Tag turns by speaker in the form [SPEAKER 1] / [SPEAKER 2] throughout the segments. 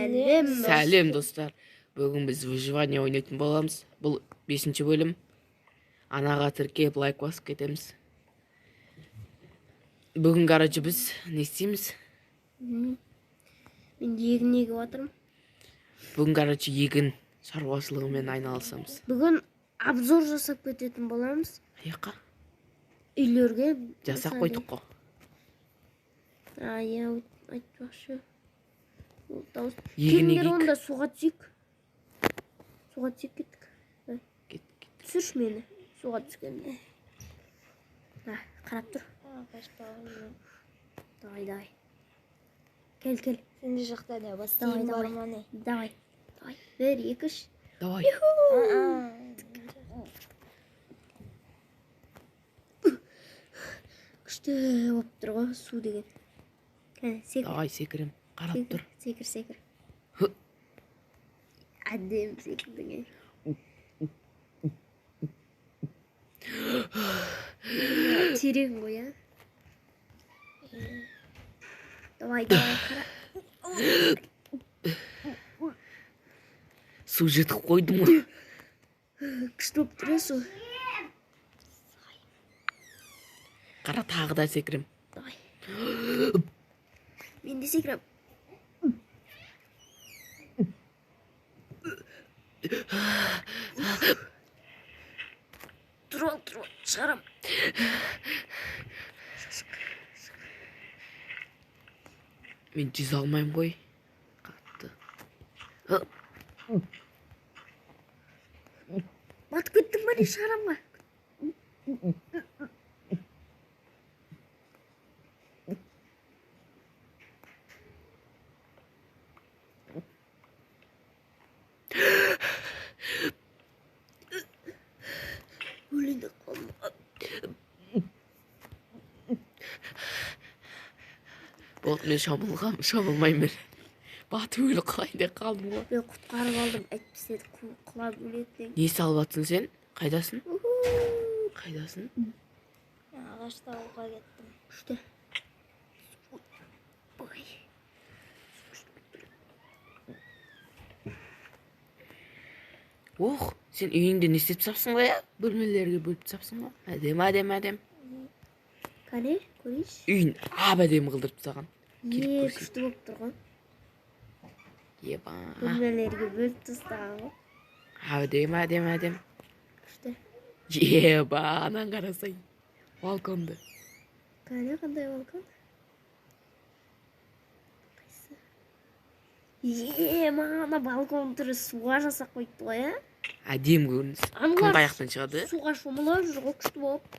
[SPEAKER 1] Сәлем.
[SPEAKER 2] Сәлем, достар. Бүгін біз выживание ойнайтын боламыз. Бұл бесінші бөлім. Анаға тіркеп, лайк басып кетеміз. Бүгін, короче, біз не істейміз?
[SPEAKER 1] Мен егін егіп жатырмын.
[SPEAKER 2] Бүгін, короче, егін шаруашылығымен айналысамыз.
[SPEAKER 1] Бүгін обзор жасап кететін боламыз.
[SPEAKER 2] Аяққа
[SPEAKER 1] үйлерге.
[SPEAKER 2] Жасап қойдық қой.
[SPEAKER 1] А, иә, айтпақшы. Ол дауыс.
[SPEAKER 2] Егін
[SPEAKER 1] Келіңдер,
[SPEAKER 2] егейік.
[SPEAKER 1] Онда суға түсейік. Суға түсейік, кеттік. Давай.
[SPEAKER 2] Кет, кет.
[SPEAKER 1] Түсірші мені суға түскенде. А, қарап тұр. Давай, давай. Кел, кел.
[SPEAKER 3] Сенде жақта не
[SPEAKER 1] Давай,
[SPEAKER 3] бассейн бар
[SPEAKER 1] давай.
[SPEAKER 3] ма, не?
[SPEAKER 1] Давай. Давай. Бір, екі, үш.
[SPEAKER 2] Давай.
[SPEAKER 1] Күшті болып тұр ғой су деген. Кәне, секір.
[SPEAKER 2] Давай, секірем. Қарап
[SPEAKER 1] Секір,
[SPEAKER 2] тұр.
[SPEAKER 1] секір, секір.
[SPEAKER 2] Хы.
[SPEAKER 1] Әдемі секірдің, е. Терең ғой, иә? Давай, давай, қара.
[SPEAKER 2] Су жұтып қойдым ғой.
[SPEAKER 1] Күшті болып тұр, иә, су.
[SPEAKER 2] Қара, тағы да секірем.
[SPEAKER 1] Давай. Мен де секірем. Тұр ал, тұр ал, шығарам.
[SPEAKER 2] Мен жүзе алмаймын ғой. Қатты. Хы.
[SPEAKER 1] Батып кеттің ба, не, шығарам ба? Өлейін деп қалдым.
[SPEAKER 2] Болды, мен шомылғам, шомылмаймын мен. Батып өліп қалайын деп қалдым ғой.
[SPEAKER 1] Мен құтқарып алдым, әйтпесе құлап өлетін.
[SPEAKER 2] Не салып жатсың сен? Қайдасың? Қайдасың?
[SPEAKER 3] Мен ағаш табуға кеттім.
[SPEAKER 1] Күшті. Ой.
[SPEAKER 2] Ох, сен үйіңде не істеп тастапсың ғой, иә? Бөлмелерге бөліп тастапсың ғой. Әдемі, әдемі, әдемі.
[SPEAKER 1] Кәне, көрейінші.
[SPEAKER 2] Үйін әп әдемі қылдырып тастаған. Келіп
[SPEAKER 1] Е,
[SPEAKER 2] көрсей.
[SPEAKER 1] күшті болып тұр ғой.
[SPEAKER 2] Еба.
[SPEAKER 1] Бөлмелерге бөліп тастаған ғой.
[SPEAKER 2] Әдемі, әдемі, әдемі.
[SPEAKER 1] Күшті.
[SPEAKER 2] Еба, анан қарасай. Балконды.
[SPEAKER 1] Кәне, қандай балкон? Қайсы? Е, мана балкон түрі суға жасап қойыпты ғой, ә?
[SPEAKER 2] Әдемі көрініс. Кім
[SPEAKER 1] Аналар
[SPEAKER 2] қаяқтан шығады?
[SPEAKER 1] суға шомылып жүр ғой, күшті болып.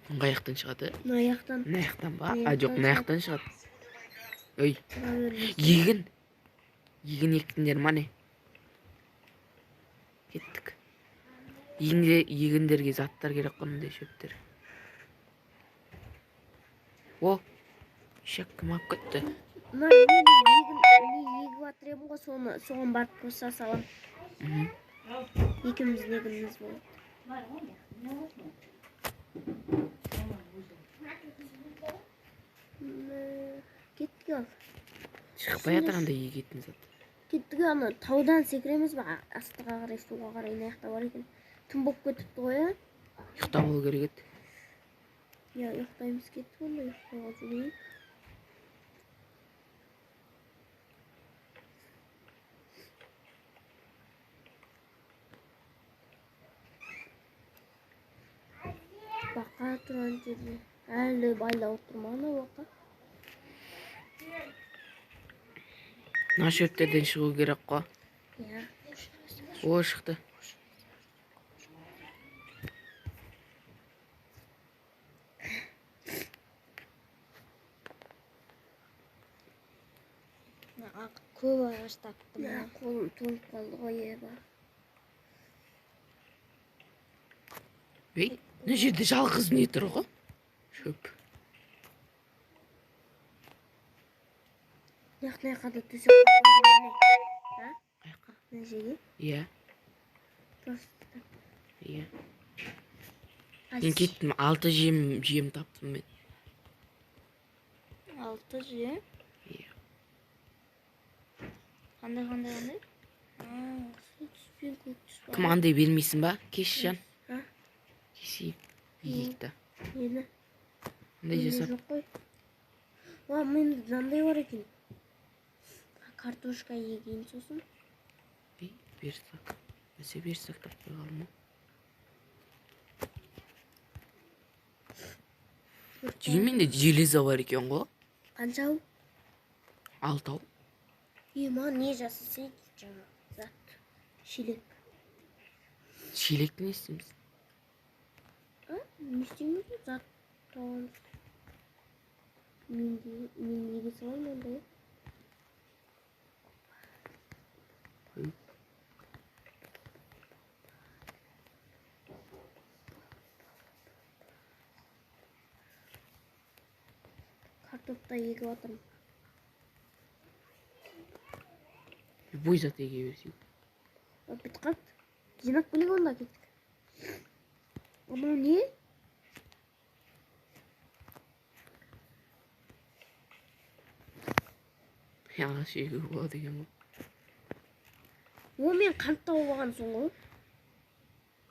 [SPEAKER 2] Кім қаяқтан шығады?
[SPEAKER 1] Мына жақтан.
[SPEAKER 2] Мына жақтан ба?
[SPEAKER 1] Мына
[SPEAKER 2] А, жоқ, мына жақтан шығады. Ой,
[SPEAKER 1] Шыға бермес.
[SPEAKER 2] егін. Егін ектіңдер ма, не? Кеттік. Егінде, егіндерге заттар керек қой, мындай шөптер. О, ешек кім алып кетті?
[SPEAKER 1] Мына мен егін, мен егіп жатыр едім ғой, соны соған барып қоса салам. Екеуміздің егініміз болады. Кеттік ал.
[SPEAKER 2] Шықпай жатыр андай егетін зат.
[SPEAKER 1] Кеттік, ана таудан секіреміз ба, астыға қарай, суға қарай, мына жақта бар екен. Түн болып кетіпті ғой, иә?
[SPEAKER 2] Ұйықтап алу керек еді.
[SPEAKER 1] Иә, ұйықтаймыз, кеттік онда, ұйықтауға жүгірейік. Бақа тұрған жерде. Әлі байлаулы тұр ма ана бақа?
[SPEAKER 2] Мына шөптерден шығу керек қой.
[SPEAKER 1] Иә.
[SPEAKER 2] О, шықты.
[SPEAKER 3] Мен көп ағаш таптым.
[SPEAKER 1] Мә, қолым тоңып қалды ғой, еба.
[SPEAKER 2] Ей, мына жерде жалғыз не тұр ғой? Шөп.
[SPEAKER 1] Мына жақта төсек қойып қойдым, әне. А?
[SPEAKER 2] Қаяққа?
[SPEAKER 1] Мына жерге.
[SPEAKER 2] Иә,
[SPEAKER 1] Просто.
[SPEAKER 2] иә.
[SPEAKER 1] Ай,
[SPEAKER 2] Мен кеттім, алты жем таптым мен.
[SPEAKER 3] Алты жем.
[SPEAKER 2] Иә.
[SPEAKER 3] Қандай, қандай, қандай?
[SPEAKER 1] Қызыл түс пен көк түс бар.
[SPEAKER 2] Кім андай бермейсің ба? Кеш, жан.
[SPEAKER 1] А?
[SPEAKER 2] Кесейін. Егейік та.
[SPEAKER 1] Нені?
[SPEAKER 2] Андай
[SPEAKER 1] Менде
[SPEAKER 2] жасап.
[SPEAKER 1] жоқ қой. Уа, менде мынандай бар екен. Картошка егейін сосын.
[SPEAKER 2] Ей, верстак. Бәсе, верстак таппай қалдым ғой. Жей, менде железо бар екен ғой.
[SPEAKER 1] Қанша?
[SPEAKER 2] Алтау.
[SPEAKER 1] Е, маған не жасаса екен жаңа зат? Шелек.
[SPEAKER 2] Шелекті не істейміз?
[SPEAKER 1] А? Не істейміз? Зат табамыз. Мен де, мен неге саламын ондай?
[SPEAKER 2] Ой.
[SPEAKER 1] Картопта егіп жатырмын.
[SPEAKER 2] Любой зат еге берсең.
[SPEAKER 1] О, бітіп қалыпты. Жинап келейік онда, кеттік. Анау не?
[SPEAKER 2] Ағаш егуге болады екен ғой.
[SPEAKER 1] О, мен қант тауып алғансың ғой.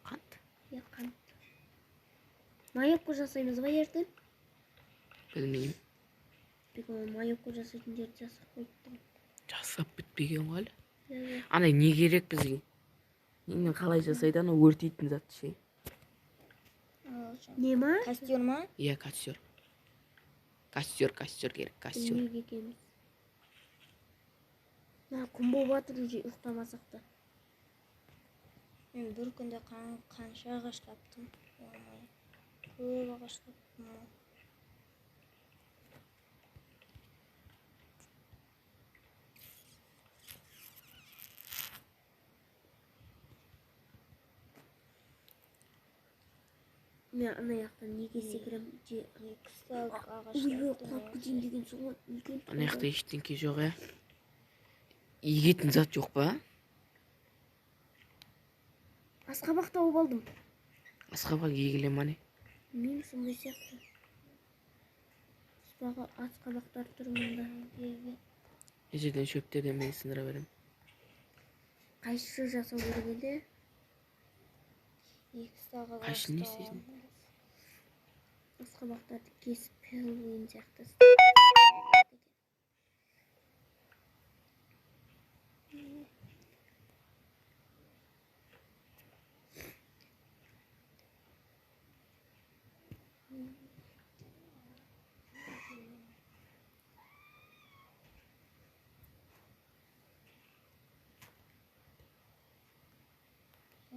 [SPEAKER 2] Қант?
[SPEAKER 1] Иә, қант. Маевка жасаймыз ба ертең?
[SPEAKER 2] Білмеймін.
[SPEAKER 1] Бек, маевка жасайтын жерді жасап қойыпты ғой.
[SPEAKER 2] Жасап бітпеген ғой әлі.
[SPEAKER 1] Иә, иә.
[SPEAKER 2] Андай не керек бізге? Нені қалай жасайды анау өртейтін зат ше?
[SPEAKER 1] Не ма?
[SPEAKER 3] Костер ма?
[SPEAKER 2] Иә, костер. Костер, костер керек, костер.
[SPEAKER 1] Білмейді екенбіз. Мына күн болып жатыр уже, ұйықтамасақ та.
[SPEAKER 3] Мен бір күнде қанша ағаш таптым. Ой, көп ағаш таптым ғой.
[SPEAKER 1] Мен ана жақтан неге секіремін?
[SPEAKER 3] 2 стак ағаш
[SPEAKER 1] Ойбай,
[SPEAKER 3] таптым.
[SPEAKER 1] құлап кетейін деген соң ғой, үлкен.
[SPEAKER 2] Ана жақта ештеңке жоқ, иә? Егетін зат жоқ па?
[SPEAKER 1] Асқабақ тауып алдым.
[SPEAKER 2] Асқабақ егіле ма, не?
[SPEAKER 1] Білмеймін, сондай сияқты. Асқабақтар тұр мұнда.
[SPEAKER 2] Мына жерден шөптерден мен сындыра беремін.
[SPEAKER 1] Қайшы жасау керек еді?
[SPEAKER 3] 2 стак ағаш
[SPEAKER 2] Қайшы не
[SPEAKER 3] тауып
[SPEAKER 2] істейсің?
[SPEAKER 3] алдым.
[SPEAKER 1] Асқабақтарды кесіп Хэллоуин сияқты.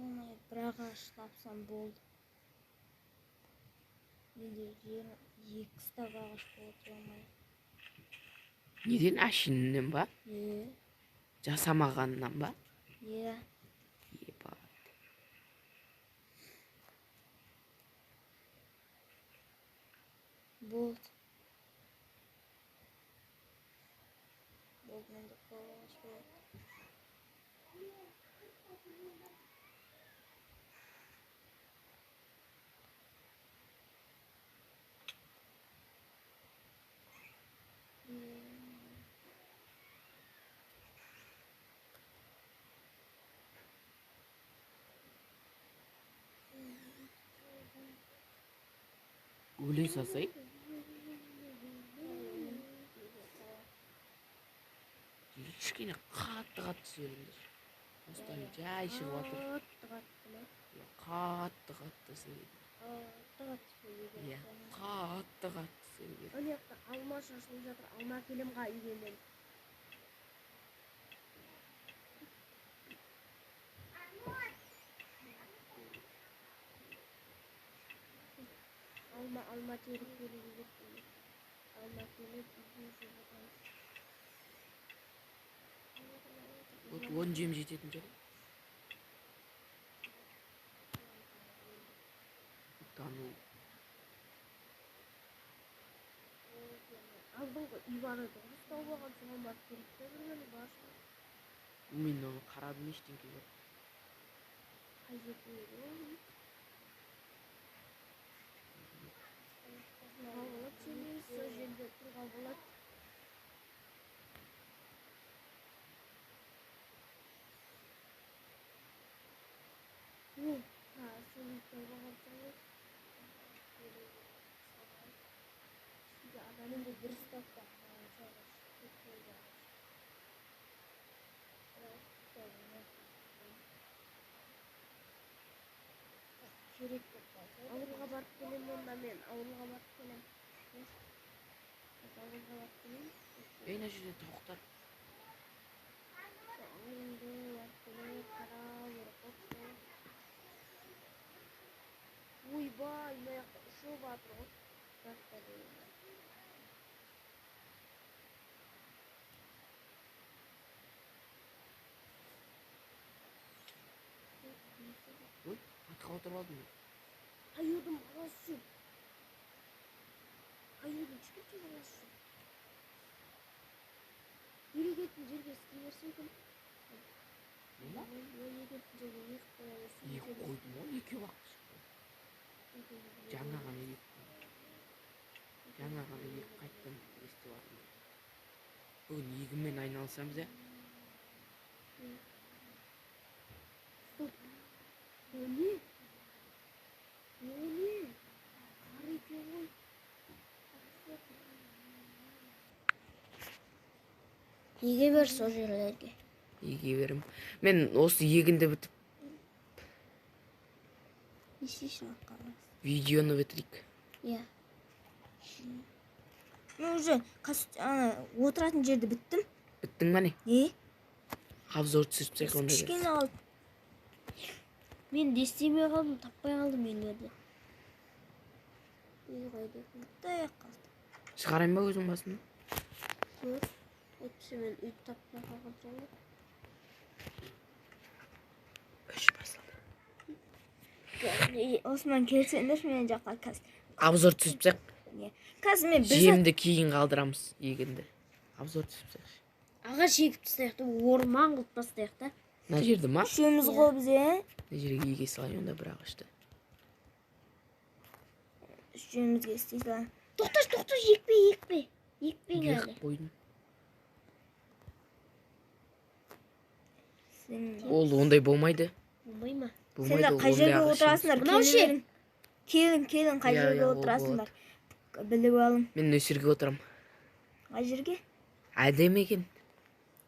[SPEAKER 3] Ой, бір ағаш тапсам болды. Менде 2 стак ағаш болады, ой.
[SPEAKER 2] Неден, әшейіннен ба?
[SPEAKER 3] Е.
[SPEAKER 2] Жасамағаннан ба?
[SPEAKER 3] Е.
[SPEAKER 2] Ебать.
[SPEAKER 3] Болды. Болды, менде көп ағаш болады.
[SPEAKER 2] Өле салсай. Кішкене қатты қатты сөйлеңдер. Осыдан жай шығып жатыр.
[SPEAKER 1] Қатты қатты ма?
[SPEAKER 2] Иә, қатты қатты сөйлейді.
[SPEAKER 1] Қатты қатты сөйлейді.
[SPEAKER 2] Иә, қатты қатты сөйлейді.
[SPEAKER 1] Ана жақта алма шашылып жатыр. Алма әкелем ға үйге мен. Алма теріп келуге кеттім. Алма келіп үйге жеп отырамыз.
[SPEAKER 2] Вот 10 жем жететін шығар. Тану.
[SPEAKER 1] Алдыңғы үй бар еді ғой, тауып алған, соған барып келіп те бір күні бар шығар.
[SPEAKER 2] Мен оны қарадым, ештеңке жоқ.
[SPEAKER 1] Қай жерде еді ол үй? Тұруға болады, сенеміз, сол жерде тұруға болады. Болмағансың ғой. Менде бір стак бар.
[SPEAKER 3] Керек болып қалса.
[SPEAKER 1] Ауылға барып келемін онда мен. Ауылға барып келемін. Ауылға барып келемін.
[SPEAKER 2] Ей, мына жерде тауықтар.
[SPEAKER 1] Ауылды барып келемін. Қарау керек қой. Ойбай, мына жақта ұшып жатыр ғой. Жақта деген.
[SPEAKER 2] Ой, атқа отырып алдым мен.
[SPEAKER 1] Аюдың баласы жүр. Аюдың кішкентай баласы жүр. Ерегетін жерге істей берсе екен.
[SPEAKER 2] Не ма?
[SPEAKER 1] Егетін жерге егіп қоя берсе
[SPEAKER 2] Егіп
[SPEAKER 1] екен.
[SPEAKER 2] қойдым ғой, екеу ақ шықты. Жаңа ғана егіп. Жаңа ғана егіп қайттым, естіп жатырмын. Бүгін егінмен айналысамыз, ә?
[SPEAKER 1] Стоп. О не? О не? Қар екен ғой.
[SPEAKER 3] Еге бер сол жерлерге.
[SPEAKER 2] Еге берем. Мен осы егінді бітіп,
[SPEAKER 3] Не істейсің атқа?
[SPEAKER 2] видеоны бітірейік.
[SPEAKER 1] Иә.
[SPEAKER 3] Мен уже ана отыратын жерді біттім.
[SPEAKER 2] Біттің ба не?
[SPEAKER 3] Не?
[SPEAKER 2] Обзор түсіріп тастайық онда.
[SPEAKER 3] Кішкене қалды.
[SPEAKER 1] Мен де істемей қалдым, таппай қалдым үйлерді. Үй қайда екен?
[SPEAKER 3] Бітті, аяқ қалды.
[SPEAKER 2] Шығарайын ба өзің басында?
[SPEAKER 1] Көр. Әйтпесе мен үйді таппай қалған соң ғой.
[SPEAKER 2] Үш басылды.
[SPEAKER 3] Осман, келсеңдерші мен жаққа қазір.
[SPEAKER 2] Обзор түсіріп тастайық.
[SPEAKER 3] Не? Қазір мен бір сәт
[SPEAKER 2] Жемді кейін қалдырамыз, егінді. Обзор түсіріп тастайықшы.
[SPEAKER 1] Ағаш егіп тастайық та, орман қылып тастайық та.
[SPEAKER 2] Мына жерді ма?
[SPEAKER 3] Үшеуміз ғой біз, е?
[SPEAKER 2] Мына жерге еге салайын онда бір ағашты.
[SPEAKER 3] Үшеумізге істей салайын.
[SPEAKER 1] Тоқташы, тоқташы, екпе, екпе. Екпең әлі.
[SPEAKER 2] Егіп қойдым.
[SPEAKER 3] Сен
[SPEAKER 2] Ол ондай болмайды.
[SPEAKER 1] Болмай ма?
[SPEAKER 2] Болмайды
[SPEAKER 3] Сендер
[SPEAKER 2] ол
[SPEAKER 3] қай
[SPEAKER 2] ондай
[SPEAKER 3] жерге
[SPEAKER 2] ағаш емес.
[SPEAKER 3] отырасыңдар?
[SPEAKER 1] Мынау ше?
[SPEAKER 3] Келің, келің, келің, қай
[SPEAKER 2] Иә,
[SPEAKER 3] жерге
[SPEAKER 2] иә, ол
[SPEAKER 3] отырасыңдар? Біліп алың.
[SPEAKER 2] Мен осы жерге отырамын.
[SPEAKER 3] Қай жерге?
[SPEAKER 2] Әдемі екен.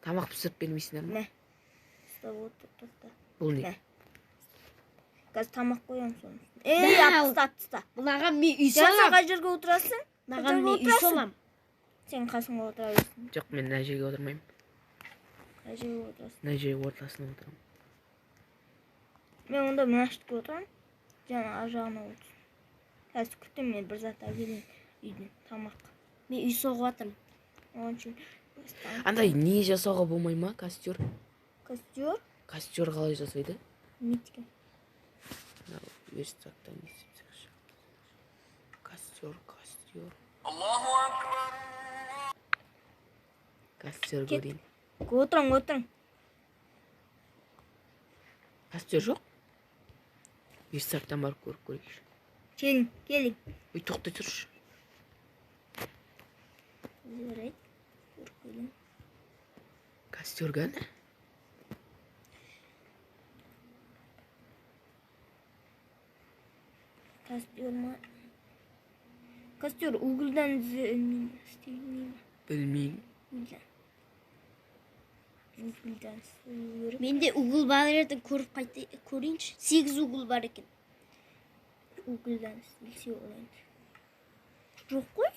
[SPEAKER 2] Тамақ пісіріп бермейсіңдер ма?
[SPEAKER 3] Мә. Ұстап отыр, тоқта.
[SPEAKER 2] Бұл не?
[SPEAKER 3] Мә. Қазір тамақ қоямын соның үстіне. Ей,
[SPEAKER 1] Мә.
[SPEAKER 3] атып таста, атып таста.
[SPEAKER 1] Мынаған мен үй
[SPEAKER 3] Жан, сен
[SPEAKER 1] салам.
[SPEAKER 3] қай жерге отырасың? Қай
[SPEAKER 1] Мынаған
[SPEAKER 3] жерге
[SPEAKER 1] мен үй
[SPEAKER 3] отырасың?
[SPEAKER 1] салам.
[SPEAKER 3] Сен қасыңа отыра берсін.
[SPEAKER 2] Жоқ, мен мына жерге отырмаймын.
[SPEAKER 3] Қай жерге отырасың?
[SPEAKER 2] Мына жерге ортасына отырамын.
[SPEAKER 3] Мен онда мына жерге отырамын. Жаңа ар жағына отырсын. Қазір күтемін, мен бір зат әкелейін үйден, тамақ.
[SPEAKER 1] Мен үй соғып жатырмын.
[SPEAKER 3] Оның үшін
[SPEAKER 2] Андай не жасауға болмай ма, костер?
[SPEAKER 3] Костер?
[SPEAKER 2] Костер қалай жасайды?
[SPEAKER 3] Білмейді екен.
[SPEAKER 2] Мынау верстактан не істеп тастайықшы. Костер, костер. Костер
[SPEAKER 3] Кет.
[SPEAKER 2] көрейін.
[SPEAKER 3] Отырың, отырың.
[SPEAKER 2] Костер жоқ? Верстактан барып көріп көрейікші.
[SPEAKER 3] Келің, келің.
[SPEAKER 2] Ой, тоқтай тұршы.
[SPEAKER 3] Жарайды. Көріп келейін.
[SPEAKER 2] Костер кәні?
[SPEAKER 3] Костер ма? Костер угольдан істелмей ме?
[SPEAKER 2] Білмеймін.
[SPEAKER 3] Угольдан. Угольдан істеу керек.
[SPEAKER 1] Менде угол бар еді, көріп қайта көрейінші. 8 угол бар екен.
[SPEAKER 3] Угольдан істелсе олай. Жоқ қой.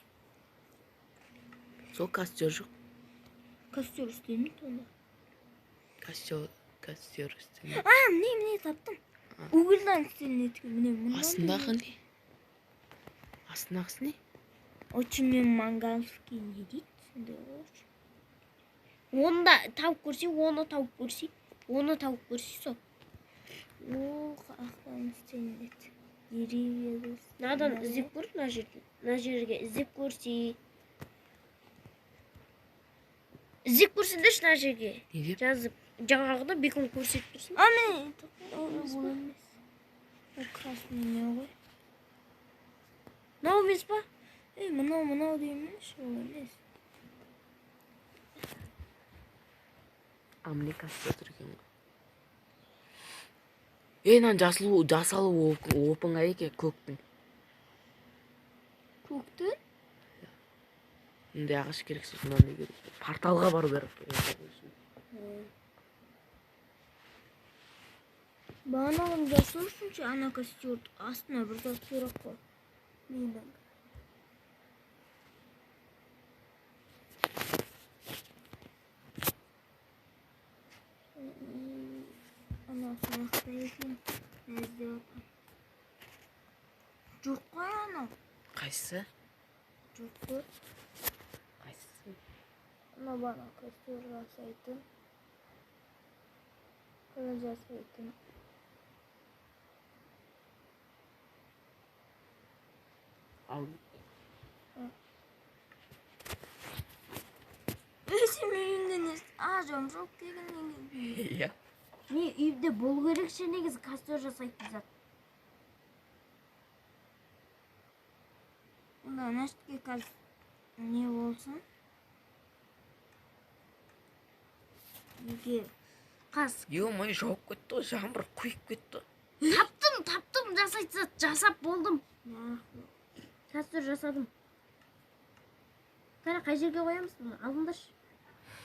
[SPEAKER 2] Сол костер жоқ.
[SPEAKER 3] Костер істелмейді онда.
[SPEAKER 2] Костер, костер істелмейді.
[SPEAKER 3] А, міне, міне таптым. Угольдан істелінеді екен. Міне, мындан да
[SPEAKER 2] Астындағы не? Астындағысы не?
[SPEAKER 3] Очень мен манганский не дейді сондай ғой.
[SPEAKER 1] Оны да тауып көрсе, оны тауып көрсе, оны тауып көрсе сол.
[SPEAKER 3] Ол ақтан істелінеді. Деревьяда.
[SPEAKER 1] Мынадан іздеп көр, мына жерден. Мына жерге іздеп көрсе. Іздеп көрсеңдерші мына жерге.
[SPEAKER 2] Не деп?
[SPEAKER 1] Жазып, жаңағыда бекон көрсетіп тұрсын.
[SPEAKER 3] А, міне ол емес. Ол красный не ғой?
[SPEAKER 1] Мынау емес па?
[SPEAKER 3] Ей, мынау, мынау деймін ше, ол емес.
[SPEAKER 2] А, міне костер тұр екен ғой. Ей, мынаны жасалу оп-оңай екен көктің.
[SPEAKER 3] Көктің?
[SPEAKER 2] Мындай ағаш керек, сосын мынандай керек. Порталға бару керек.
[SPEAKER 3] Бағанағыны жасау үшін ше ана костер астына бір зат керек қой.
[SPEAKER 1] Менің.
[SPEAKER 3] Ана сынақта екен. Мен іздеп жатырмын. Жоқ қой анау.
[SPEAKER 2] Қайсысы?
[SPEAKER 3] Жоқ қой.
[SPEAKER 2] Қайсысы?
[SPEAKER 3] Ана бағана костер жасайтын. Қыз жасайтын.
[SPEAKER 2] Ал.
[SPEAKER 3] Сен үйіңде не? А, жамжоқ дегеннен кейін.
[SPEAKER 2] Иә.
[SPEAKER 1] Не, үйде болу керек ше негізі костер жасайтын зат.
[SPEAKER 3] Онда мына қазір не болсын? Неге?
[SPEAKER 1] Қас.
[SPEAKER 2] Ё-моё, жауып кетті ғой, жаңбыр құйып кетті.
[SPEAKER 1] Таптым, таптым, жасайтын зат жасап болдым. Костер жасадым. Қара, қай жерге қоямыз бұны? Алыңдаршы.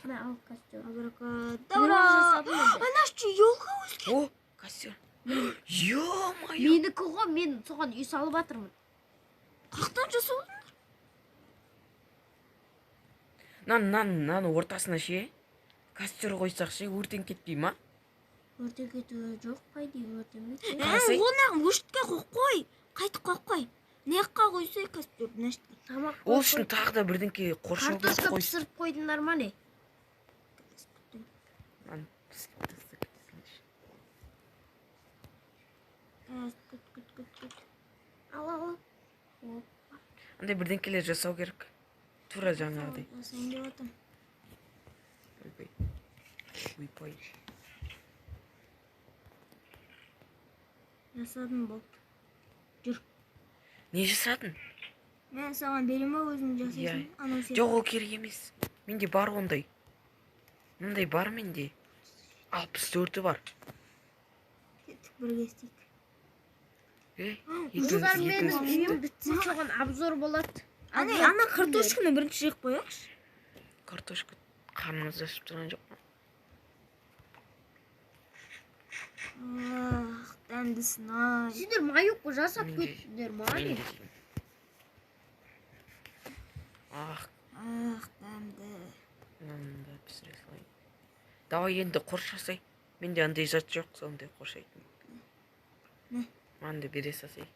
[SPEAKER 1] Мына ал костер.
[SPEAKER 3] Абракадабра.
[SPEAKER 1] Жасадым енді.
[SPEAKER 3] Ана шы елка өскен.
[SPEAKER 2] О, костер. Ё-моё.
[SPEAKER 1] Менікі ғой, мен соған үй салып жатырмын.
[SPEAKER 3] Қаяқтан жасалдың?
[SPEAKER 2] Мынаны ортасына ше. Костер қойсақ ше, өртеніп кетпей ма?
[SPEAKER 1] Өртеніп кетуі жоқ, по идее, өртенбейді.
[SPEAKER 2] Қарасай.
[SPEAKER 3] Оны өшітке қойып қой. Қайтып қойып қой. Мына жаққа қойсай костер, мына жерге.
[SPEAKER 1] Тамақ
[SPEAKER 2] Ол үшін тағы да бірдеңке қоршау керек
[SPEAKER 1] Картошка
[SPEAKER 2] қой.
[SPEAKER 1] пісіріп қойдыңдар ма не?
[SPEAKER 2] Мынаны пісіріп тастап кетесіңдер.
[SPEAKER 3] Күт, күт, күт, күт.
[SPEAKER 1] Ал, ал, ал.
[SPEAKER 2] Андай бірдеңкелер жасау керек. Тура жаңағыдай.
[SPEAKER 3] Жасайын деп жатырмын.
[SPEAKER 2] Ойбай. Ойбай.
[SPEAKER 3] Жасадым болды. Жүр.
[SPEAKER 2] Не жасадың?
[SPEAKER 3] Мен саған берем ба, өзің жасайсың?
[SPEAKER 2] Иә.
[SPEAKER 3] Анау сен.
[SPEAKER 2] Жоқ, ол керек емес. Менде бар ондай. Мындай бар менде. 64-і бар.
[SPEAKER 3] Кеттік, бірге істейік.
[SPEAKER 2] Ей,
[SPEAKER 1] Достар, менің
[SPEAKER 2] екеуміз
[SPEAKER 1] үйім бітсе соған обзор болады.
[SPEAKER 3] Ана, ана картошканы бірінші жеп қояйықшы.
[SPEAKER 2] Картошка қарнымыз ашып тұрған жоқ па?
[SPEAKER 3] Ах, дәмдісін ай.
[SPEAKER 1] Сендер маюк жасап
[SPEAKER 2] Менде-
[SPEAKER 1] кеттіңдер ма не?
[SPEAKER 2] Мен де жеймін. Ах,
[SPEAKER 3] Ах, дәмді.
[SPEAKER 2] мынаны да пісіре салайын. Давай енді қорш жасай. Менде андай зат жоқ, сондай қоршайтын.
[SPEAKER 3] Не?
[SPEAKER 2] Маған да бере салсай.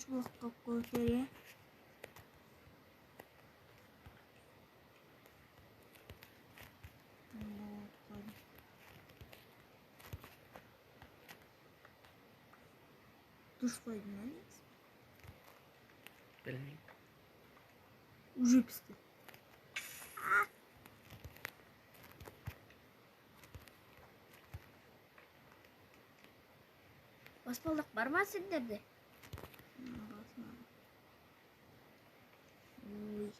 [SPEAKER 3] Шұлық қылып қойып бер, иә. Дұрыс қойдым ба негізі?
[SPEAKER 2] Білмеймін.
[SPEAKER 3] Уже пісті.
[SPEAKER 1] Баспалдақ бар ма сендерде?
[SPEAKER 3] Ой.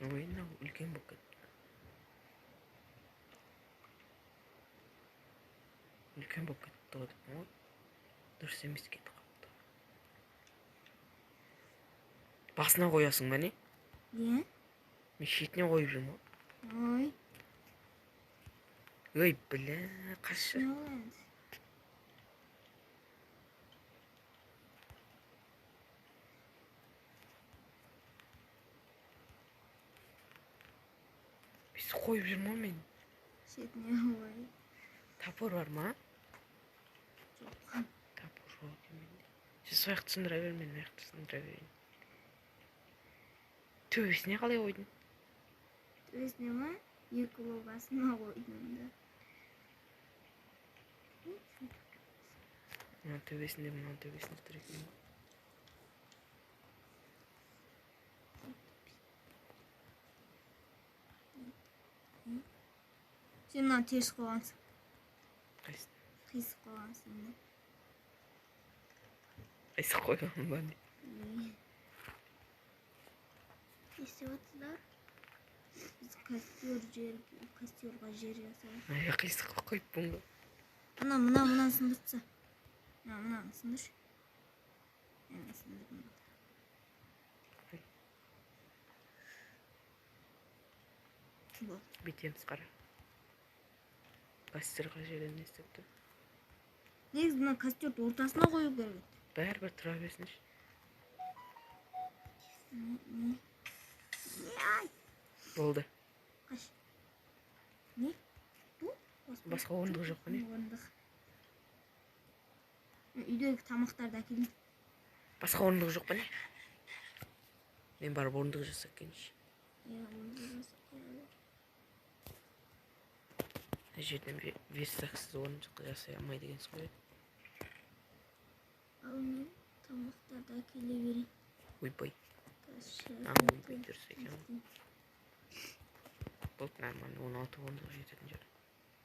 [SPEAKER 2] Ой, мынау үлкен болып кетті. Үлкен болып кетті ғой деп ғой. Дұрыс емес кетіп қалыпты. Басына қоясың ба не?
[SPEAKER 3] Иә.
[SPEAKER 2] Мен шетіне қойып жүрмін ғой.
[SPEAKER 3] Ой.
[SPEAKER 2] Ой, бля, қашы.
[SPEAKER 3] Не ол енді?
[SPEAKER 2] Бүйтіп қойып жүрмін ғой мен.
[SPEAKER 3] Шетіне қой.
[SPEAKER 2] Топор бар ма?
[SPEAKER 3] Жоқ.
[SPEAKER 2] Топор жоқ екен менде. Сен сол жақты сындыра бер, мен мына жақты сындыра берейін. Төбесіне қалай қойдың?
[SPEAKER 3] Төбесіне ма? Екі блок астына қойдым да.
[SPEAKER 2] Мына төбесінде, мына төбесінде тұр екен ғой.
[SPEAKER 3] Сен мынаны теріс қойғансың.
[SPEAKER 2] Қайсы?
[SPEAKER 3] Қисық қойғансың мына.
[SPEAKER 2] Қайсы қойған ба?
[SPEAKER 3] Не істеп жатсыздар? Біз костер жер, костерға жер жасаймыз.
[SPEAKER 2] Ай, қисық қойыппын ғой.
[SPEAKER 3] Ана, мына, мынаны сындырса. Мына, мынаны сындыршы. Мына сындырдым. Болды.
[SPEAKER 2] Бүйтеміз, қара. Костерға жерден не істеп тұр?
[SPEAKER 3] Негізі мына костерді ортасына қою керек еді.
[SPEAKER 2] Бәрібір тұра берсінші.
[SPEAKER 3] Не, не. Ай,
[SPEAKER 2] Болды.
[SPEAKER 3] қаш. Не? Бұл?
[SPEAKER 2] Басқа орындық жоқ па не?
[SPEAKER 3] Орындық. Мен үйдегі тамақтарды әкелейін.
[SPEAKER 2] Басқа орындық жоқ па не? Мен барып орындық жасап келейінші.
[SPEAKER 1] Иә, орындық жасап келеді.
[SPEAKER 2] Мына жерден верстаксыз орындық жасай алмайды екенсіз ғой.
[SPEAKER 1] Ал мен тамақтарды әкеле берейін.
[SPEAKER 2] Ойбай.
[SPEAKER 1] Қазір
[SPEAKER 2] А, ойбай, дұрыс екен ғой. Болды, нормально. 16 орындық жететін жер.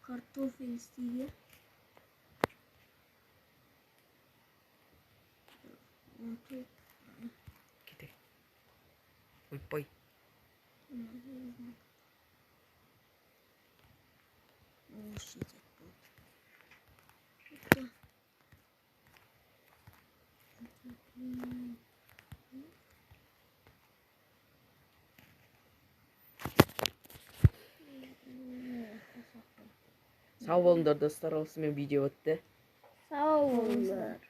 [SPEAKER 1] Картофель істейді. 14.
[SPEAKER 2] Кетейік. Ойбай.
[SPEAKER 1] 18.
[SPEAKER 3] Осы жетеді болды.
[SPEAKER 1] Бітті.
[SPEAKER 2] Сау болыңдар, достар, осымен видео бітті.
[SPEAKER 1] Сау болыңдар.